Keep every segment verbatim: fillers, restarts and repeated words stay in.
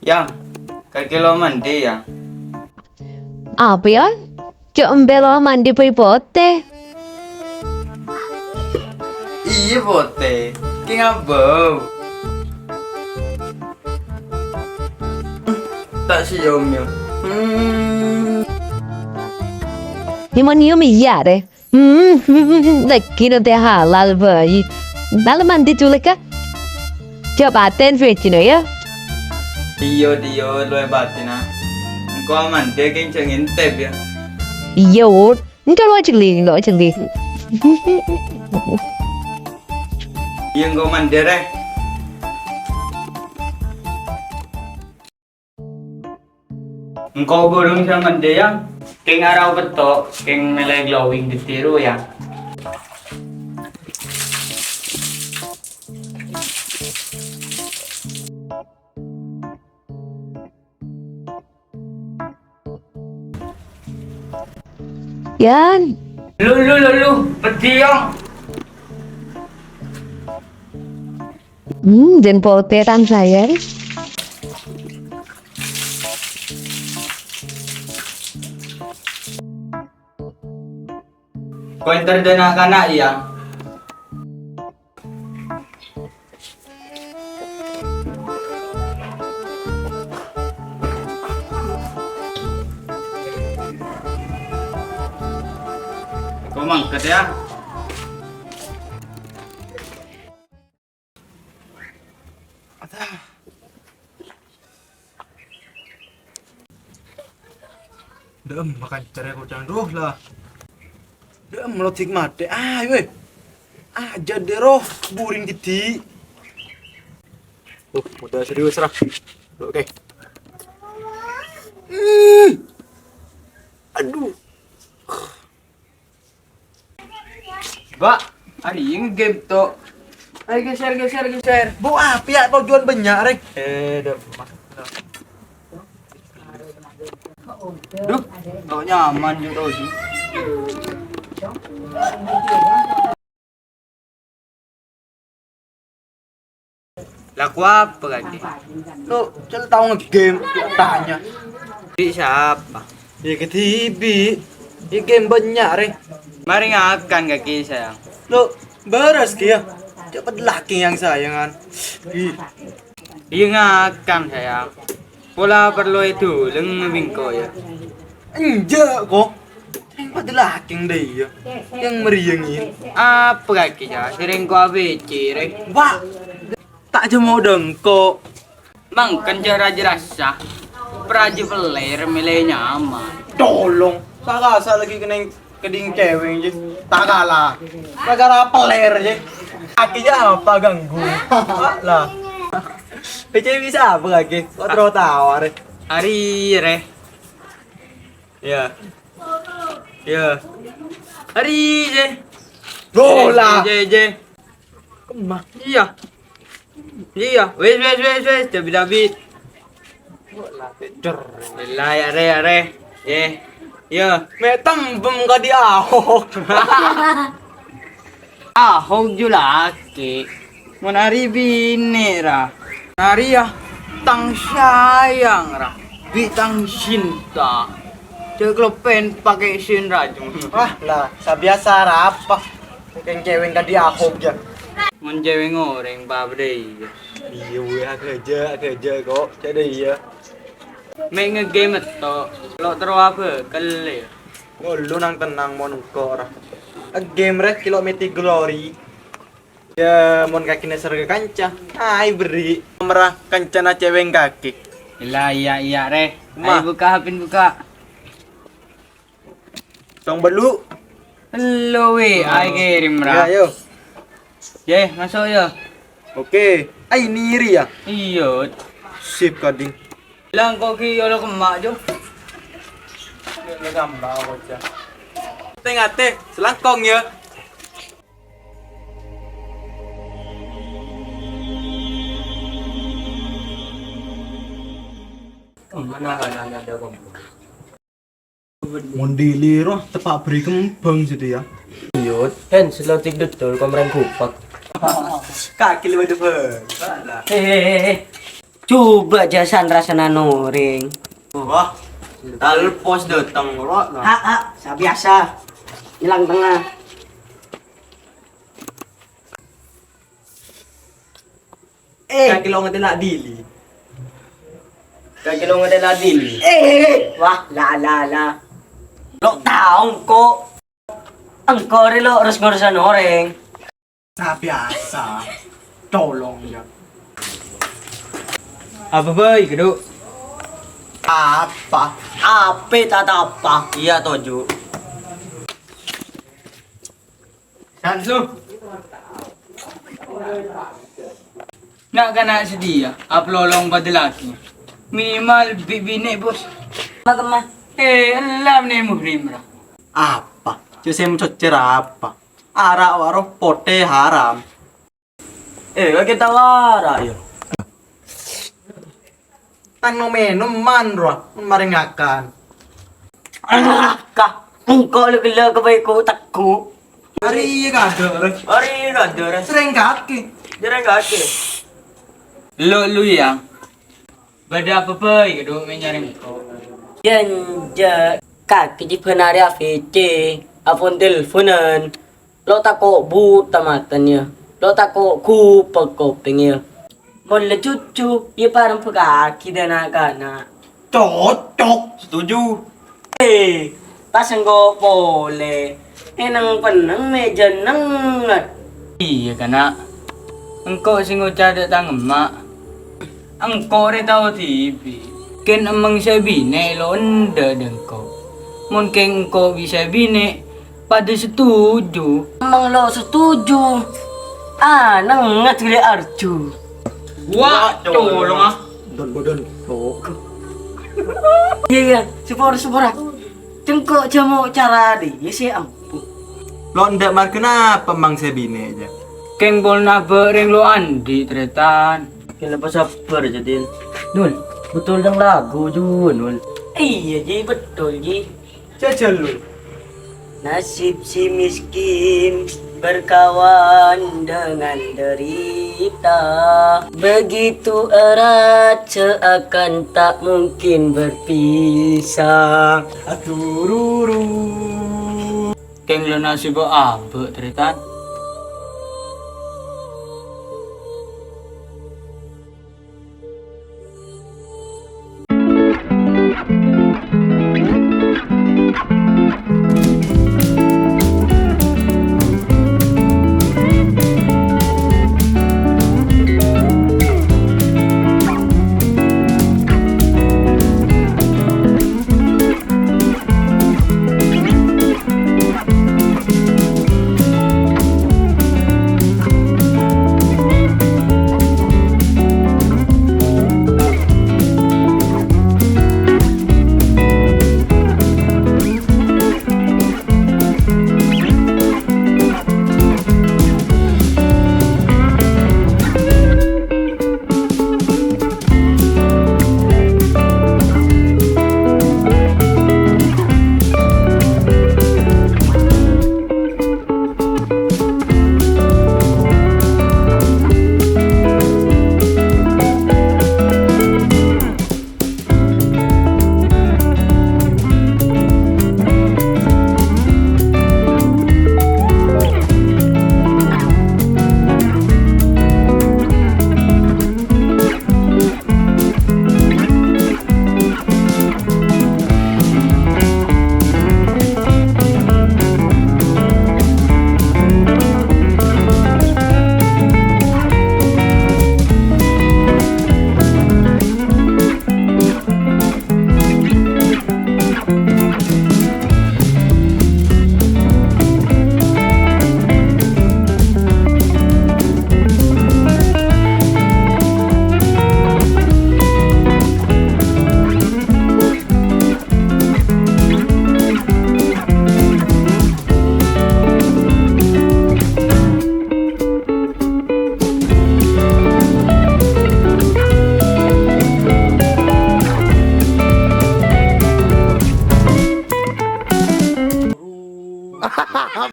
Yang, kakè lo mandi, Yang. Apa, Yan? Cè' embè lo mandi bhâi potè. Iyâ, potè. Kèng abâu. Ta' sèyom, yâ. Hmm. Nyèmon nyèyom iyâ, rè. Hmm, laghi nonton halal bhâi. Dâlem mandi jhughâ, Ka'. Jhâ' patèn bhâi, Cino, yâ. Iyâ, iyâ, lo è patèna. Engko' mandi kèng jhâ' ngèntèp, yâ. Iyâ, Wut. Engko' lo ajhâli, lo ajhâli. Iyâ, engko' mandi, rè. Engko' ghulung sè mandi, Yang. Kèng arao petto', kèng mèlè glowing ghi' rowa, Yang. Yan. Lu, lu, lu, lu, pedhi, Yang. Hmm, dân potè tan sayang. Kok èntar dân na'-kana', Yang? Kok mangkat, Yang? Adah. Dâ'emma kancarè koca'na roh la. Dâ'emma lo dik matè. Ayo, weh. Ajhât dâ' roh, buring ghi'. Oh, udah serius, Rah. Oke. Hmm. Aduh. Bâ', arèya game to. Ayo geser, geser, geser. Bu, apa ya tujuan banyak, Rè? Eh, dâ'. Duh, kok nyaman gitu sih. Lako apa kakè? Lo, cel tao nge-game, tanya. Bi' sapa? Ya, kadhibi'. Ya, game banyak, Rè. Marè ngakan kakè, sayang. Lo, bârâs kè ya. Cepet lagi yang sayangan. Ih. Iyâ ngakan, sayang. Pola parlo èduleng bi' engko' ya. Enjâ', ko. Sèrèng padâ lakèng dâ' iyâ. Yang meriang iyâ. Apa kakè, ya? Sèrèng ko abecere. Wah. Ta' jhâ' mo' dâ' engko'. Mangkèn jhâ' rajâ rassa. Parajâ peller mèlè nyaman. Tolong. Sakasa lagi keneng Kadhing cewek, Ji. Ta' kala. Gara-gara peller, Ji. Kakè jhâ' apa ganggu? Lah. P C bisa apa kakè? Kok terus tawar? Arèya, Rè. Ya. Ya. Arèya, Ji. Loh, lah. Ji, Ji, Ji. Kemma. Iyâ. Iyâ. Wes, wes, wes, wes. Cabi-cabi. Ella, ya, Rè, ya, Rè. Ye. Iyâ. Mè' tembem kadhi Ahok. Ahok jhâ' lakè. Mon arèya binè, ra. Arèya, ya. Tang sayang, ra. Bi' tang cinta. Jhâ' kaloppèn pakè sin, ra, Jung. Wah, lah, sabiasa ra apa? Kèng cewek kadhi Ahok, ya. Mon cewek orèng, pa bâdâ iyâ. Iyâ, wè, aghâjâ', aghâjâ', kok. Cè' dâ' iyâ. Mè' nge-game to, lo' terro abâkal, ya. Ngollu nang tennang, mon engko', ra. Nge-game, Rè, kilo mètè glory. Ya, mon kakè nèser ka kanca, ayo berri'. Nomerra kancana cewek kakè. Ella, iyâ, iyâ, Rè. Ma. Ayo buka, Hapin buka. Song bâllu'. Hello, wè, ayo kirim, ra. Ya, ayo. Ye, masuk, ya. Oke. Ay, niri, ya? Iyâ. Sip, kadhing. Bilang kok ki, ya, lo kemma', Jo. Lo gampang, kocak. Tè-ngatè, selangkong, ya. Mana ada kompor? Mon dhili roh teppa' bherri' kembhâng sèdhâ, ya. Iyâ, hen, selotik dodol komreng gupak. Kakè lewat depan. He, he, he, he. Coba jasan rasana orèng. Wah, talpos dateng, kok. Ha, ha, sabiasa. Nyelang tengah. Eh. Kaki lo ngetel nak dili. Kaki lo ngetel nak dili. Eh, wah, la, la, la. Lo tao engko'. Engko' rè lo harus ngurusan orèng. Sabiasa. Tolong ya. Apa bhâi, Ghâdhu? Apa? Apa ta' apa? Iyâ, toju'. Sansu. Na'-kana' sadhiyâ, apolong padâ lakè. Minimal bi' binè', Bos. Ma kemma? Eh, ella nè muhrim ra. Apa? Jâ' sè mecocer apa? Ara' waro potè haram. Eh, kakè tawara, ya. Tang no mènom man rowa, marè ngakan. Kah, engko' lè-ghellâ' ka bhâi ko' teggu'. Arèya kadâ', Rè. Arèya kadâ', Rè. Serrèng kakè. Serrèng kakè. Lo, lo, ya. Bâdâ apa bhâi, Ghâdhu, mè' nyarè engko'? Jân, jâ', kakè jibâna arè A V C, apon telponan. Lo tako' buta matana, yâ. Lo tako' gupèk kopèngnga, yâ. Mon la juju, yâ parembhâghâghi dâ' na'-kana'. Cocok. Setuju. Eh, pas engko' polè. Eneng-penneng mè' jennengngan. Iyâ, kana'. Engko' sè ngoca' dâ' tang emma'. Engko' rè tao dhibi'. Kèng emmèng sè binè' lo endâ' dâ' engko'. Mon kèng engko' bi' sè binè', padâ setuju. Emmèng lo setuju. Ah, nengnget ghellâ' arju. Wah, colong, ah. Don, bodon. Tok. Iyâ, iyâ. Sèpora, sèpora. Cengko' jâmo' cara dhi, yâ sè ambu. Lo endâ' marghâ napa emmèng sè binè', jâ? Kèng pol nabâ' rèng lo andi', tarètan. Kenapa sabbhâr, jâ, Din? Nul, betul dâ' lagu jhuwâ, Nul. Iyâ, Ji, betul, Ji. Jajal, Nul. Nasib si miskin berkawan dengan derita. Begitu erat seakan tak mungkin berpisah. Adururu. Kèng lo nasibbhâ abâ', tarètan.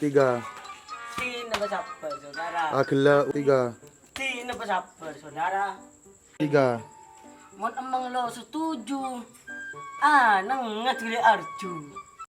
Tiga. Sini apa sabar, saudara? Agella tiga. Sini apa sabar, saudara? Tiga. Mon emmèng lo setuju, anèngnga dhuli arju.